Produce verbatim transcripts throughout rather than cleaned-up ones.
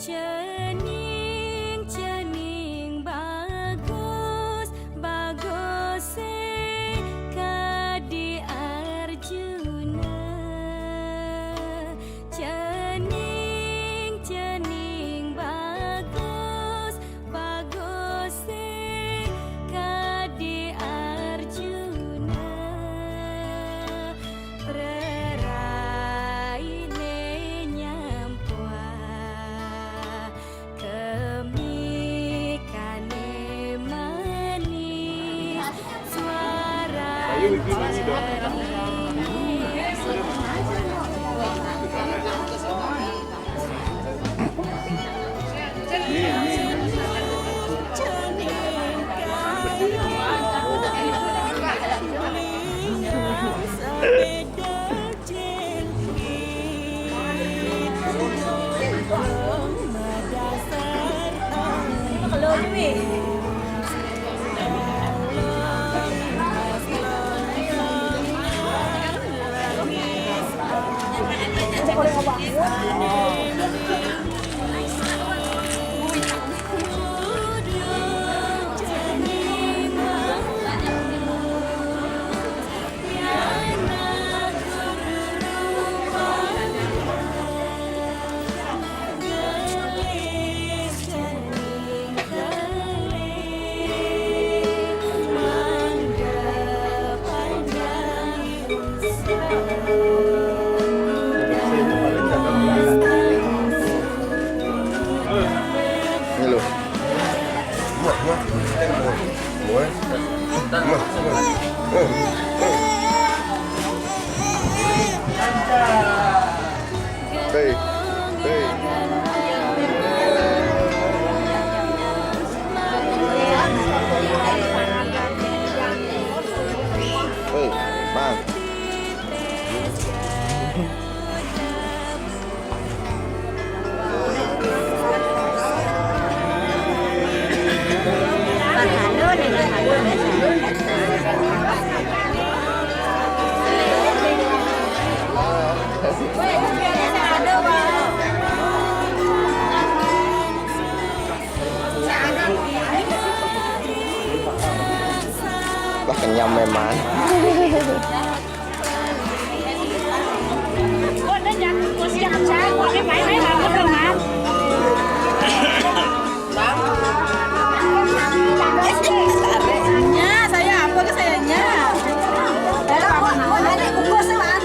Cening, cening bagus, bagus sing kadi Arjuna. Cening, cening bagus, bagus sing kadi Arjuna. Reraine nyampuh, kemikane manis, suarane jernih. Hello. Hey, hey. Hey, Bang. Wah, kenyam memang. Nya, saya apa ke sayanya? Ada bungkus, Mas.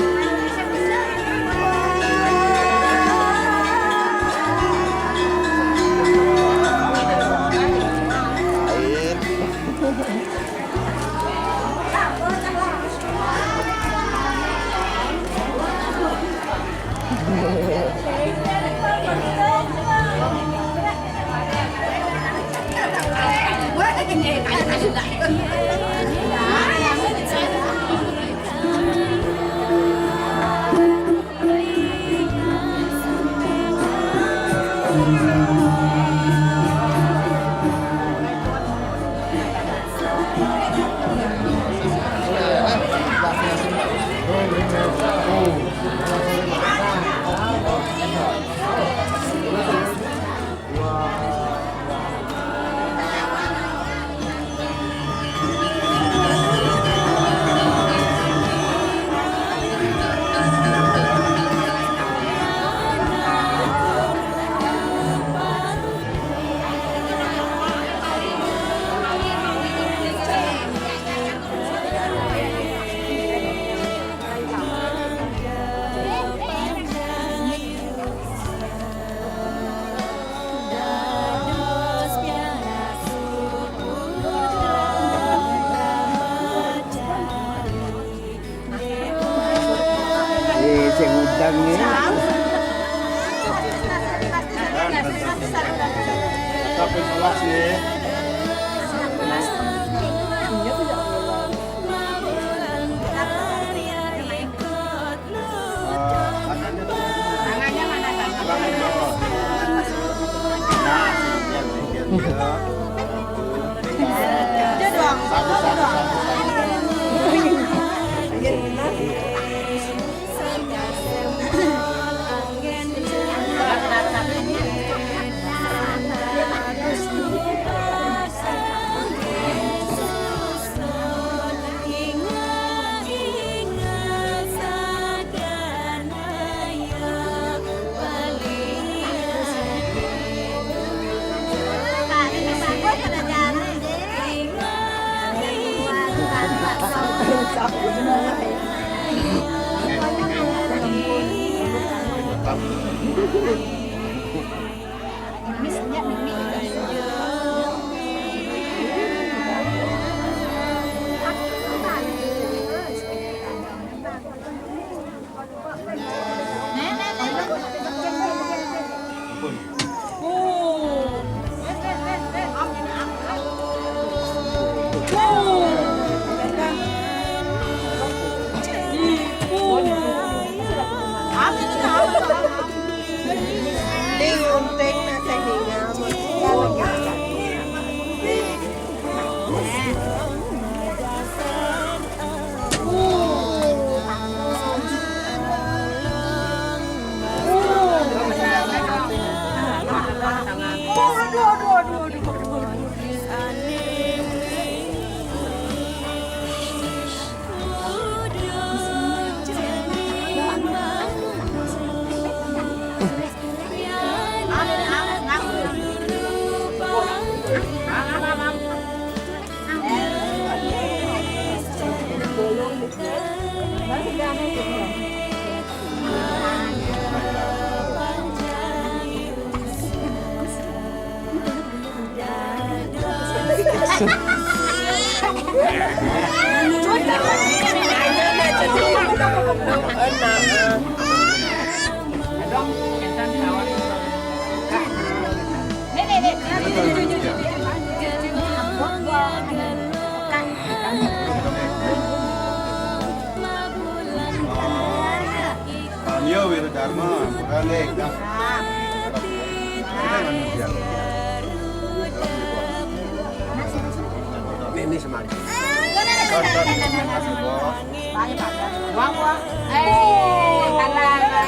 Eh, sing udang ni. Tapi kelas ni. Tania Wiradharma, Purane, dah. Ini, ini semangkuk. Kan, kan, terima kasih, Bos. Wah, wah. Eh, alah, alah.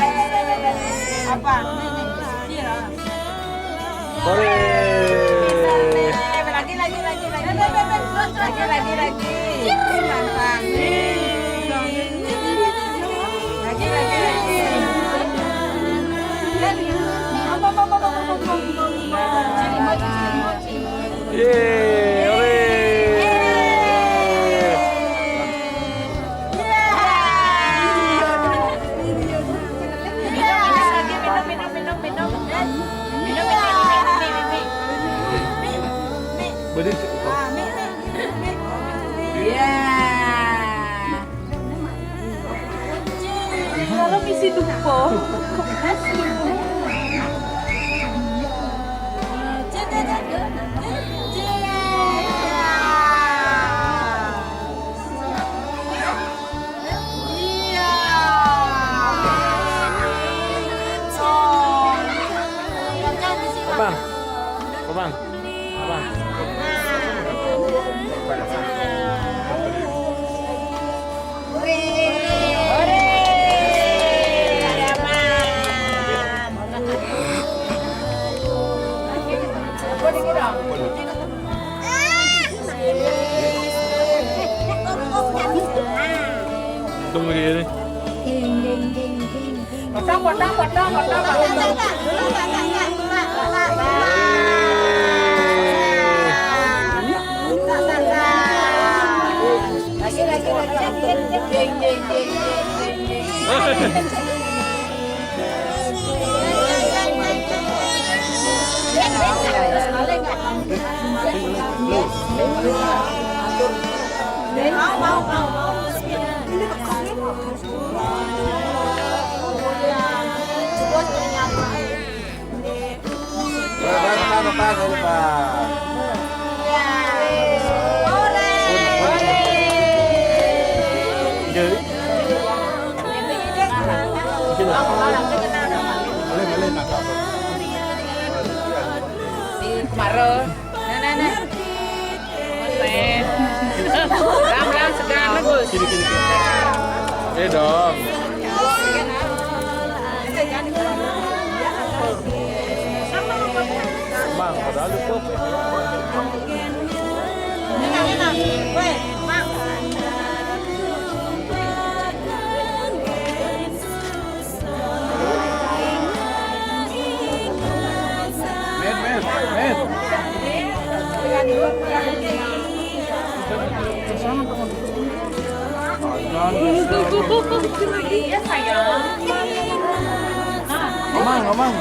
Apa? Ini, ini. Sore. Lagi, lagi, lagi, lagi. Lagi, lagi, lagi. Mantap. Lagi, lagi, lagi. Yeay, ore. Minum, minum, minum, minum. Minum, minum, minum, minum, minum. Iya. Kalau misi dupo. Abang. Abang. Abang. Tunggu dia ni. Potong, potong, potong, potong, potong. Lagi, lagi, lagi, lagi. Jeng, jeng, jeng, jeng, jeng, jeng. Mau, mau, mau, mau. Kemarin. Nah, nah, nah. Ram, ram, segar, bagus. Sini, sini, sini. Eh, dong. Bang, padahal lupa. Enak, enak. Weh, Bang. Iya, sayang. Nah. Ngomong, ngomong.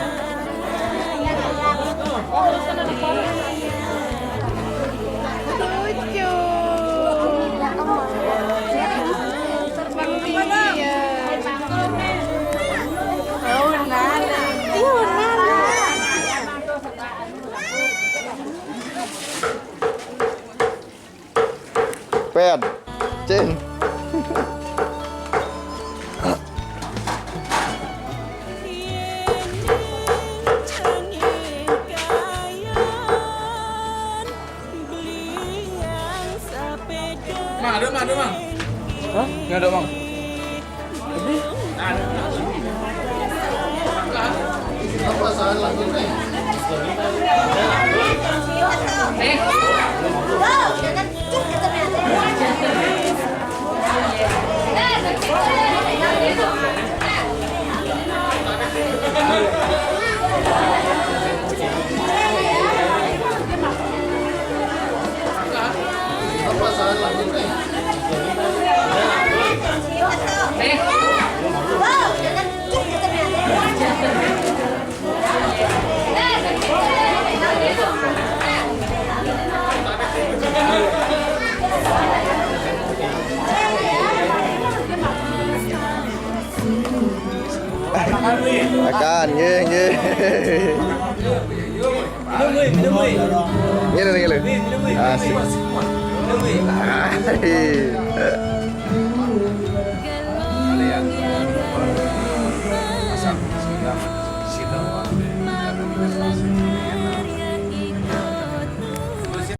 Pet. Cin. Mang, ada, Mang, ada, Mang. Hah? Nggak ada, Mang. Makan, nggih, nggih. Minum, weh, minum, weh. Ngene, ngene. Weh, minum, weh. Asik. Minum, weh. Asik.